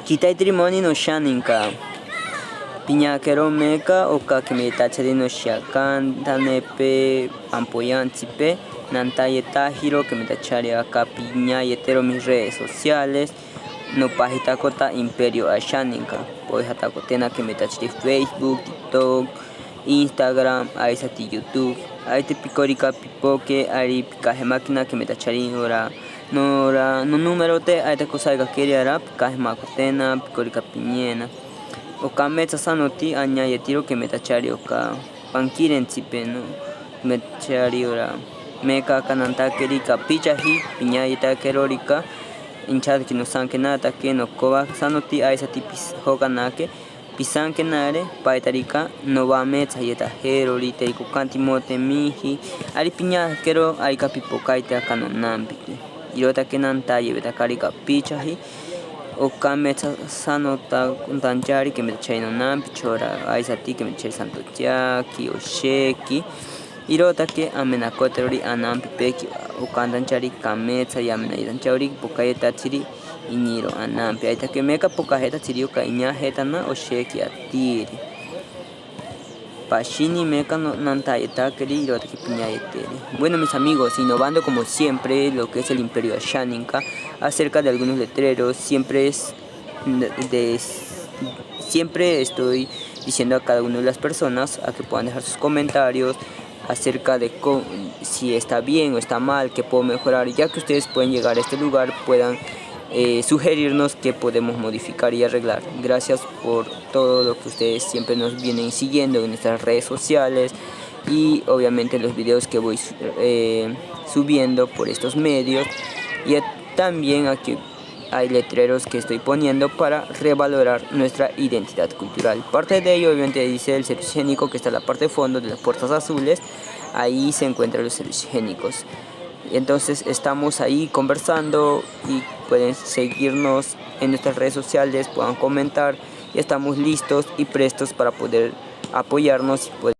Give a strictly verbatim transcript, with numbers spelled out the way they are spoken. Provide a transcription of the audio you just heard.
Kitaitiri moni no xaninka. Piñakero meka oka kemeta chari no xiakan tanepe ampoyantsipe, nanta yetajiro kemeta chari aka piña yetero mis redes sociales. No pajitakota imperio axaninka. Poijatakotena kemeta chari Facebook, TikTok, Instagram, aisati YouTube. Aite pikorika pipoke ari pikajemakina kemeta chari ora. Nora no número te aita kosaika keriara pikajemakotena pikorika piñena. Oka metsa sanoti aña yetiro kemeta chari oka pankirentsipe no kemeta chari ora. Meka aka nanta kerika pichaji piña yetakerorika. Inchadki no sankenatake no koba sanoti aisati pijokanake. Pisankenare paitarika no ba metsa yetajerori teriko kantimote miji. Ari piñakero arika pipokaite aka no nampiki. Irotake nanta yebetakarika pichaji. Oka metsa sanota ntanchari kemeta chari no nampi chora aisati kemeta chari santo tiaki oxeki. Irotake amenakoterori anampipeki. Oka ntanchari kametsa yamena yetanchaori pokayetatsiri iñiro anampi. Aitake meka pokajetatsiri oka iñajetana oxeki atiri. Paxini meka no nantayetakeri irotake piñayeteri. Bueno, mis amigos, innovando como siempre lo que es el Imperio Ashaninka, acerca de algunos letreros, siempre es de, siempre estoy diciendo a cada una de las personas a que puedan dejar sus comentarios acerca de co- si está bien o está mal, qué puedo mejorar, ya que ustedes pueden llegar a este lugar, puedan eh, sugerirnos qué podemos modificar y arreglar. Gracias por todo lo que ustedes siempre nos vienen siguiendo en nuestras redes sociales y obviamente los videos que voy eh, subiendo por estos medios. Y también aquí hay letreros que estoy poniendo para revalorar nuestra identidad cultural. Parte de ello, obviamente, dice el servicio higiénico que está en la parte de fondo de las puertas azules. Ahí se encuentran los servicios higiénicos. Entonces estamos ahí conversando y pueden seguirnos en nuestras redes sociales, puedan comentar. Ya estamos listos y prestos para poder apoyarnos y poder